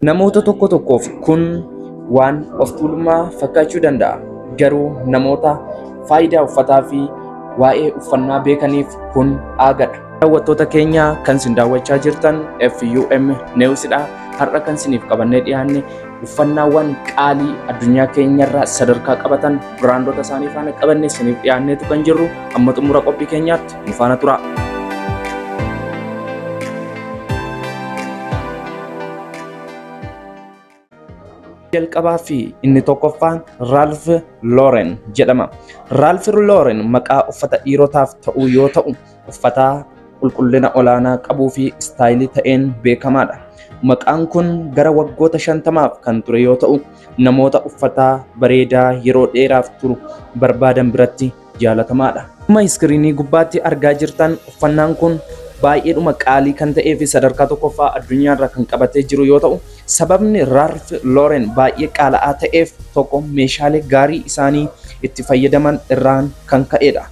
Namoota tokko tokkoof kun waan of tuulummaa fakkaachuu danda'a. Garuu namoota faayidaa uffataa fi waa'ee uffannaa beekaniif kun aagadha. Daawwattoota keenya kan isin daawwachaa jirtan FUM Newsdha. Har'a kan isiniif qabannee dhiyaanne uffannaawwan qaalii addunyaa keenyarra sadarkaa qabatan biraandota isaanii faana qabannee isiniif dhiyaanneetu kan jirru amma xumura qophii keenyaatti nu faana tura. Jalqabaa fi inni tokkoffaan Ralph Lauren jedhama. Ralph Lauren maqaa uffata dhiirotaaf ta'u yoo ta'u, uffata qulqullina olaanaa qabuu fi istaayilii ta'een beekamaadha. Maqaan kun gara waggoota 50f kan ture yoo ta'u, namoota uffata bareedaa yeroo dheeraaf turu barbaadan biratti jaalatamaadha. Akkuma iskiriinii gubbaatti argaa jirtan uffannaan kun baay'eedhuma qaalii kan ta'ee fi sadarkaa tokkoffaa addunyaarra kan qabatee jiru yoo ta'u, sababni Ralph Lauren baay'ee qaala'aa ta'eef tokko meeshaalee gaarii isaanii itti fayyadaman irraan kan ka'edha.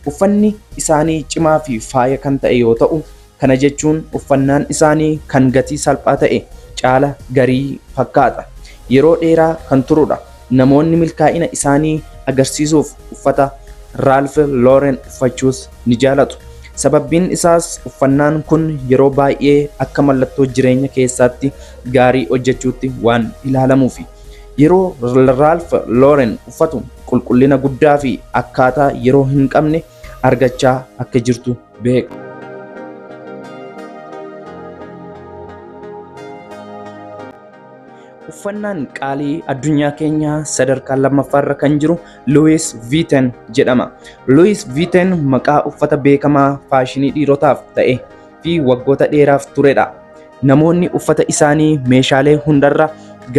Uffanni isaanii cimaa fi faaya kan ta'e yoo ta'u, kana jechuun uffannaan isaanii kan gatii salphaa ta'e caala garii fakkaata. Yeroo dheeraa kan turudha. Namoonni milkaa'ina isaanii agarsiisuuf uffata Ralph Lauren uffachuus ni jaalatu. Sababbiin isaas uffannaan kun yeroo baay'ee akka mallattoo jireenya keessaatti gaarii hojjechuutti waan ilaalamuufi. Yeroo Ralph Lauren uffatu qulqullina guddaa fi akkaataa yeroo hin qabne argachaa akka jirtu beeka. Uffannaan qaalii addunyaa keenyaa sadarkaa lammaffaarra kan jiru Louis Vuitton jedhama. Louis Vuitton maqaa uffata beekamaa faashinii dhiirotaaf ta'e fi waggoota dheeraaf turedha. Namoonni uffata isaanii meeshaalee hundarra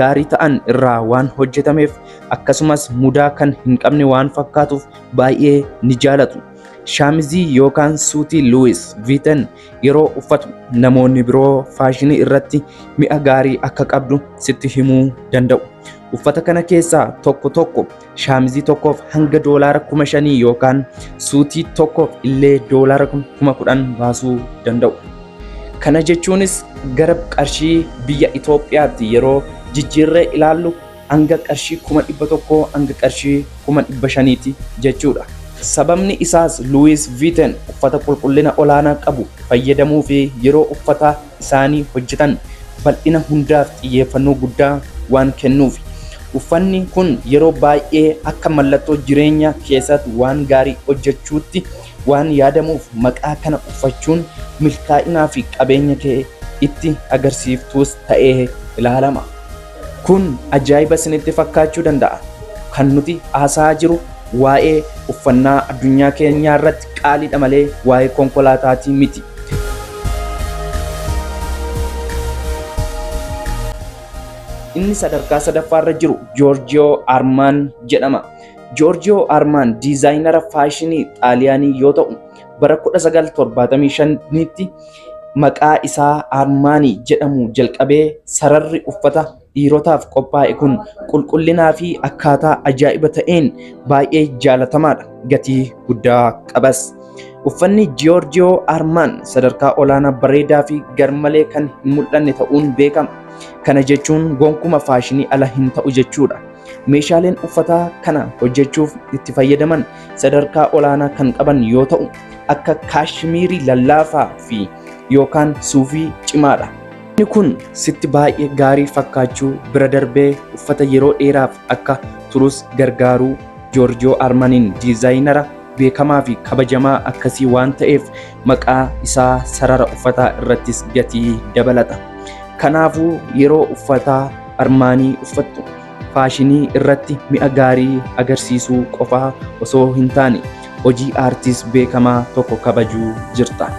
gaarii ta'an irraa waan hojjetameef akkasumas mudaa kan hin qabne waan fakkaatuuf baay'ee ni jaalatu. Shaamizii yookaan suutii Louis Vuitton yeroo uffatu namoonni biroo faashinii irratti mi'a gaarii akka qabdu sitti himuu danda'u. Uffata kana keessaa tokko tokko shaamizii tokkoof hanga doolaara 5,000 yookaan suutii tokkoof illee doolaara 10,000 baasuu danda'u. Kana jechuunis gara qarshii biyya Itoophiyaatti yeroo jijjiirree ilaallu hanga qarshii 100,000 hanga qarshii 500,000ti jechuudha. Sababni isaas Louis Vuitton uffata qulqullina olaanaa qabu fayyadamuu fi yeroo uffata isaanii hojjetan bal'ina hundaaf xiyyeeffannoo guddaa waan kennuufi. Uffanni kun yeroo baay'ee akka mallattoo jireenya keessatti waan gaarii hojjechuutti waan yaadamuuf maqaa kana uffachuun milkaa'inaa fi qabeenya kee itti agarsiiftuus ta'ee ilaalama. Kun ajaa'iba isinitti fakkaachuu danda'a. Kan nuti haasa'aa jiru waa'ee uffannaa addunyaa keenyaa irratti qaaliidha malee waa'ee konkolaataatii miti. Inni sadarkaa sadaffaarra jiru Joorjiyoo Armaan jedhama. Joorjiyoo Armaan diizaayinara faashinii Xaaliyaanii yoo ta'u, bara 1975tti maqaa isaa Armaanii jedhamu jalqabee sararri uffata dhiirotaaf qophaa'e kun qulqullinaa fi akkaataa ajaa'iba ta'een baay'ee jaalatamaadha. Gatii guddaa qabas. Uffanni Giorgio Armaan sadarkaa olaanaa bareedaa fi garmalee kan hin mul'anne ta'uun beekama. Kana jechuun gonkuma faashinii ala hin ta'u jechuudha. Meeshaaleen uffataa kana hojjechuuf itti fayyadaman sadarkaa olaanaa kan qaban yoo ta'u, akka kaashmiirii lallaafaa fi yookaan suufii cimaadha. Inni kun sitti baay'ee gaarii fakkaachuu bira darbee uffata yeroo dheeraaf akka turus gargaaruu Joorjoo Armaniin diizaayinara beekamaa fi kabajamaa akkasii waan ta'eef maqaa isaa sarara uffataa irrattis gatii dabalata. Kanaafuu yeroo uffataa Armaanii uffattu faashinii irratti mi'a gaarii agarsiisuu qofaa osoo hin taane hojii aartiis beekamaa tokko kabajuu jirta.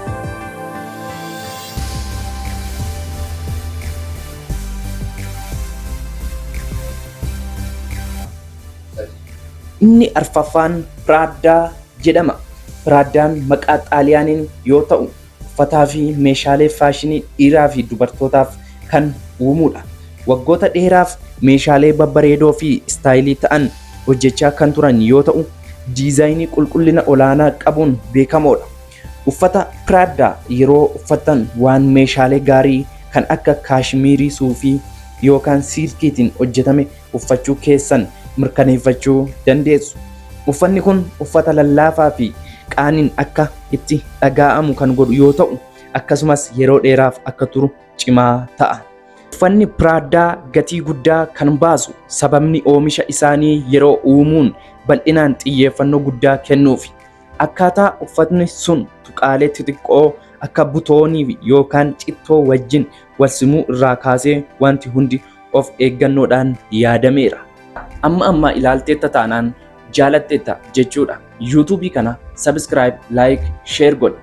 Inni arfaffaan Piraaddaa jedhama. Piraaddaan maqaa Xaaliyaaniin yoo ta'u, uffataa fi meeshaalee faashinii dhiiraa fi dubartootaaf kan uumudha. Waggoota dheeraaf meeshaalee babbareedoo fi istaayilii ta'an hojjechaa kan turan yoo ta'u, diizaayinii qulqullina olaanaa qabuun beekamoodha. Uffata Piraaddaa yeroo uffattan waan meeshaalee gaarii kan akka kaashmiirii suufii, yookaan siilkiitiin hojjetame uffachuu keessan mirkaneeffachuu dandeessu. Uffanni kun uffata lallaafaa fi qaaniin akka itti dhagaa'amu kan godhu yoo ta'u, akkasumas yeroo dheeraaf akka turu cimaa ta'a. Uffanni Piraaddaa gatii guddaa kan baasu sababni oomisha isaanii yeroo uumuun bal'inaan xiyyeeffannoo guddaa kennuufi. Akkaataa uffatni sun tuqaalee xixiqqoo akka butoonii yookaan cittoo wajjin walsimuu irraa kaasee wanti hundi of eeggannoodhaan yaadameera. Amma amma ilaalteetta taanaan jaalatteetta jechuudha. YouTube kana subscribe, like, share godhi.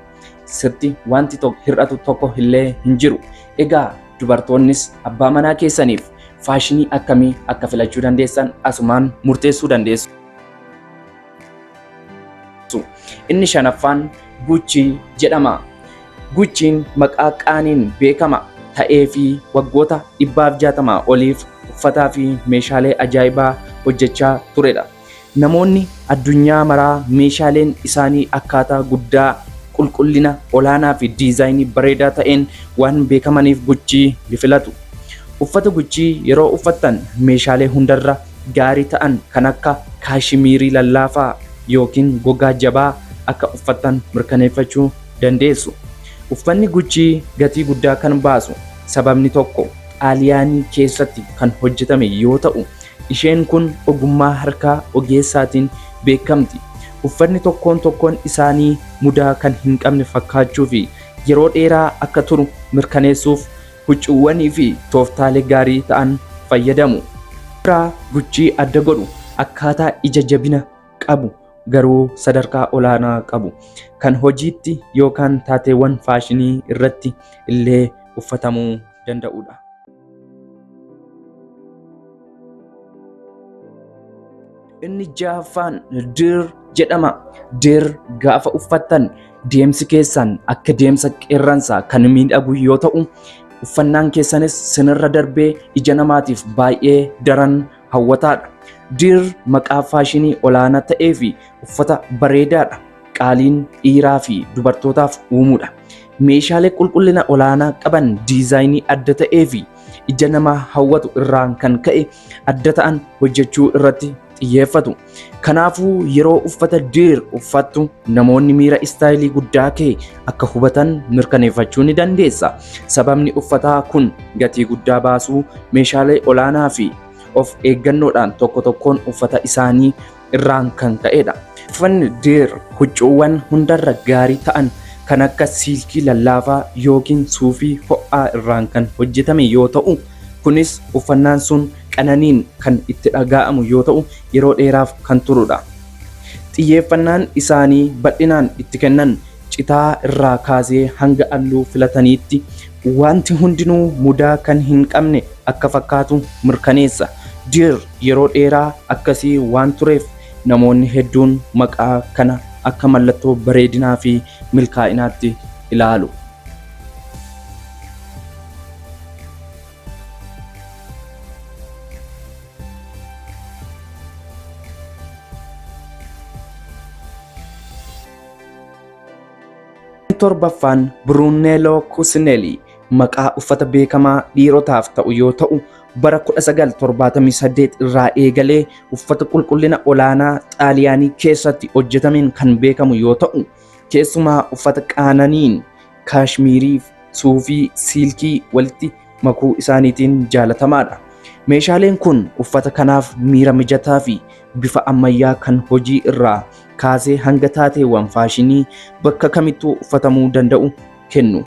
Sitti wanti tokko hir'atu tokko illee hin jiru. Egaa dubartoonnis abbaa manaa keessaniif faashinii akkamii akka filachuu dandeessan asumaan murteessuu dandeessu. Inni shanaffaan Gucci jedhama. Gucciin maqaa qaaniin beekama ta'ee fi waggoota 160 oliif uffataa fi meeshaalee ajaa'ibaa hojjechaa turedha. Namoonni addunyaa maraa meeshaaleen isaanii akkaataa guddaa, qulqullina olaanaa fi diizaayinii bareedaa ta'een waan beekamaniif Gucci ni filatu. Uffata Gucci yeroo uffattan meeshaalee hundarra gaarii ta'an kan akka kaashimiirii lallaafaa yookiin gogaa jabaa akka uffattan mirkaneeffachuu dandeessu. Uffanni Gucci gatii guddaa kan baasu sababni tokko Xaaliyaanii keessatti kan hojjetame yoo ta'u, isheen kun ogummaa harkaa ogeessaatiin beekamti. Uffanni tokkoon tokkoon isaanii mudaa kan hin qabne fakkaachuu fi yeroo dheeraa akka turu mirkaneessuuf huccuuwwanii fi tooftaalee gaarii ta'an fayyadamu. Biraa Gucci adda godhu akkaataa ija jabina qabu garuu sadarkaa olaanaa qabu kan hojiitti yookaan taateewwan faashinii irratti illee uffatamuu danda'udha. Inni ja'affaan Dir jedhama. Dir gaafa uffattan deemsi keessan akka deemsa qeerransaa kan miidhagu yoo ta'u, uffannaan keessanis sinirra darbee ija namaatiif baay'ee daran hawwataadha. Dir maqaa faashinii olaanaa ta'ee fi uffata bareedaadha. Qaaliin dhiiraa fi dubartootaaf uumuudha. Meeshaalee qulqullina olaanaa qaban diizaayinii adda ta'ee fi ija namaa hawwatu irraan kan ka'e adda ta'an hojjechuu irratti xiyyeeffatu. Kanaafuu yeroo uffata Deer uffattu namoonni miira istaayilii guddaa kee akka hubatan mirkaneeffachuu ni dandeessa. Sababni uffataa kun gatii guddaa baasuu, meeshaalee olaanaa fi of eeggannoodhaan tokko tokkoon uffata isaanii irraan kan ka'edha. Uffanni Deer huccuuwwan hundarra gaarii ta'an kan akka siilkii lallaafaa yookiin suufii ho'aa irraan kan hojjetame yoo ta'u, kunis uffannaan sun qananiin kan itti dhagaa'amu yoo ta'u yeroo dheeraaf kan turudha. Xiyyeeffannaan isaanii bal'inaan itti kennan citaa irraa kaasee hanga alluu filataniitti wanti hundinuu mudaa kan hin qabne akka fakkaatu mirkaneessa. Deer yeroo dheeraa akkasii waan tureef namoonni hedduun maqaa kana akka mallattoo bareedinaa fi milkaa'inaatti ilaalu. Torbaffaan Brunello Cucinelli maqaa uffata beekamaa dhiirotaaf ta'u yoo ta'u, bara 1978 irraa eegalee uffata qulqullina olaanaa Xaaliyaanii keessatti hojjetameen kan beekamu yoo ta'u, keessumaa uffata qaananiin kaashmiirii, suufii, siilkii walitti makuu isaaniitiin jaalatamaadha. Meeshaaleen kun uffata kanaaf miira mijataa fi bifa ammayyaa kan hojii irraa kaasee hanga taateewwan faashinii bakka kamittuu uffatamuu danda'u kennu.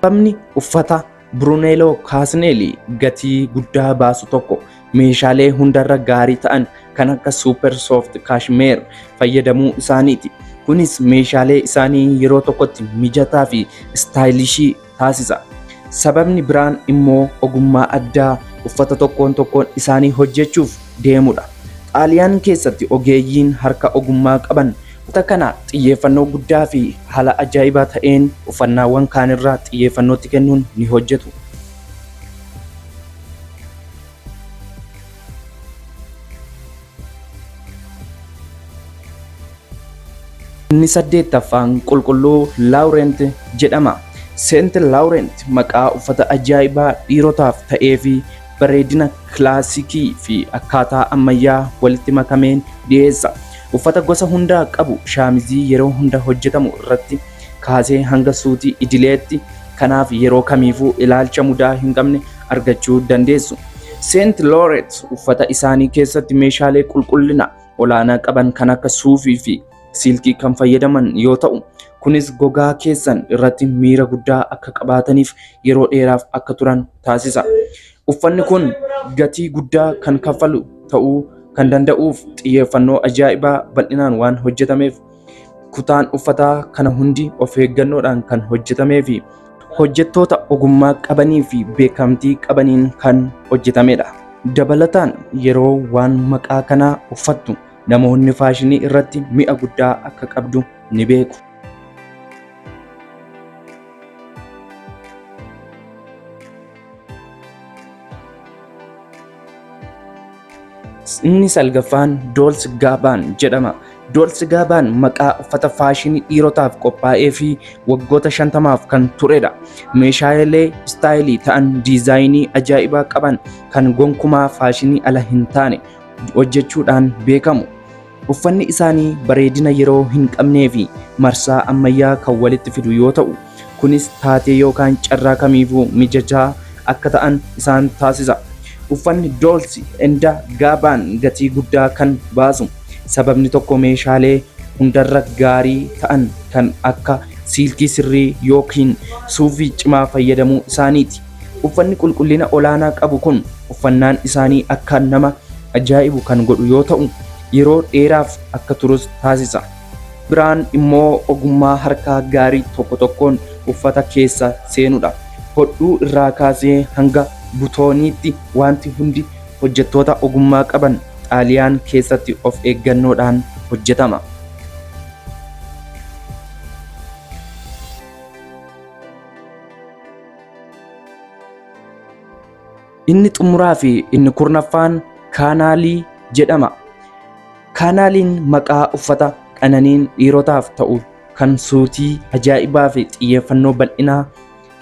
Sababni uffata Brunello Cucinelli gatii guddaa baasu tokko meeshaalee hundarra gaarii ta'an kan akka Super Soft Cashmere fayyadamuu isaaniiti. Kunis meeshaalee isaanii yeroo tokkotti mijataa fi istaayilishii taasisa. Sababni biraan immoo ogummaa addaa uffata tokkoon tokkoon isaanii hojjechuuf deemudha. Xaaliyaan keessatti ogeeyyiin harka ogummaa qaban uffata kana xiyyeeffannoo guddaa fi haala ajaa'ibaa ta'een uffannaawwan kaanirraa xiyyeeffannootti kennuun ni hojjetu. Inni saddeettaffaan Qulqulluu Laawurent jedhama. Seent Laawurent maqaa uffata ajaa'ibaa dhiirotaaf ta'ee fi bareedina kilaasikii fi akkaataa ammayyaa walitti makameen dhiyeessa. Uffata gosa hundaa qabu shaamizii yeroo hunda hojjetamu irratti kaasee hanga suutii idileetti kanaaf yeroo kamiifuu ilaalcha mudaa hin qabne argachuu dandeessu. Seent Looret uffata isaanii keessatti meeshaalee qulqullina olaanaa qaban kan akka suufii fi silkii kan fayyadaman yoo ta'u, kunis gogaa keessan irratti miira guddaa akka qabaataniif yeroo dheeraaf akka turan taasisa. Uffanni kun gatii guddaa kan kaffalu ta'uu kan danda'uuf xiyyeeffannoo ajaa'ibaa bal'inaan waan hojjetameef kutaan uffataa kana hundi of eeggannoodhaan kan hojjetamee fi hojjettoota ogummaa qabanii fi beekamtii qabaniin kan hojjetamedha. Dabalataan yeroo waan maqaa kanaa uffattu namoonni faashinii irratti mi'a guddaa akka qabdu ni beeku. Inni salgaffaan Doolsi Gaabaan jedhama. Doolsi Gaabaan maqaa uffata faashinii dhiirotaaf qophaa'ee fi waggoota 50f kan turedha. Meeshaalee istaayilii ta'an diizaayinii ajaa'ibaa qaban kan gonkumaa faashinii ala hin taane hojjechuudhaan beekamu. Uffanni isaanii bareedina yeroo hin qabnee fi marsaa ammayyaa kan walitti fidu yoo ta'u, kunis taatee yookaan carraa kamiifuu mijataa akka ta'an isaan taasisa. Uffanni Dolce enda Gabbana gatii guddaa kan baasu sababni tokko meeshaalee hundarra gaarii ta'an kan akka silkii sirrii yookiin suufii cimaa fayyadamuu isaaniiti. Uffanni qulqullina olaanaa qabu kun uffannaan isaanii akka nama ajaa'ibu kan godhu yoo ta'u, yeroo dheeraaf akka turus taasisa. Biraan immoo ogummaa harkaa gaarii tokko tokkoon uffata keessa seenudha. Hodhuu irraa kaasee hanga butooniitti wanti hundi hojjettoota ogummaa qaban Xaaliyaan keessatti of eeggannoodhaan hojjetama. Inni xumuraa fi inni kurnaffaan kaanaalii jedhama. Kaanaaliin maqaa uffata qananiin dhiirotaaf ta'u kan suutii ajaa'ibaa fi xiyyeeffannoo bal'inaa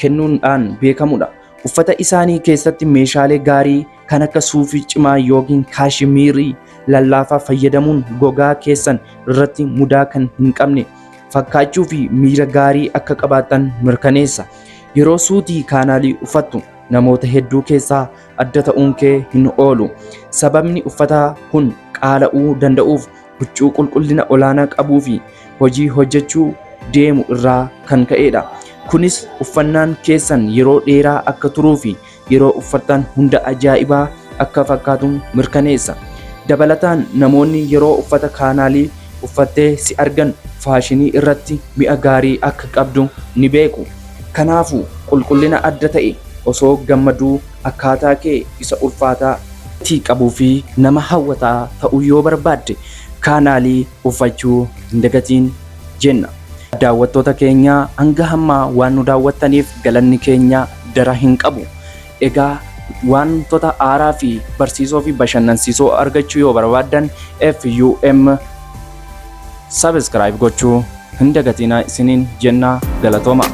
kennuudhaan beekamudha. Uffata isaanii keessatti meeshaalee gaarii kan akka suufii cimaa yookiin kaashimiirii lallaafaa fayyadamuun gogaa keessan irratti mudaa kan hin qabne fakkaachuu fi miira gaarii akka qabaattan mirkaneessa. Yeroo suutii kaanaalii uffattu namoota hedduu keessaa adda ta'uun kee hin oolu. Sababni uffata kun qaala'uu danda'uuf huccuu qulqullina olaanaa qabuu fi hojii hojjechuu deemu irraa kan ka'edha. Kunis uffannaan keessan yeroo dheeraa akka turuu fi yeroo uffattan hunda ajaa'ibaa akka fakkaatu mirkaneessa. Dabalataan namoonni yeroo uffata kaanaalii uffattee si argan faashinii irratti mi'a gaarii akka qabdu ni beeku. Kanaafuu qulqullina adda ta'e osoo gammaduu akkaataa kee isa ulfaataa qabuu fi nama hawwataa ta'uu yoo barbaadde kaanaalii uffachuu hin dagatiin jenna. Daawwattoota keenya hanga hammaa waan nu daawwattaniif galanni keenya dara hin qabu. Egaa wantoota haaraa fi barsiisoo fi bashannansiisoo argachuu yoo barbaaddan FUM subscribe gochuu hin dagatinaa isiniin jennaa galatooma.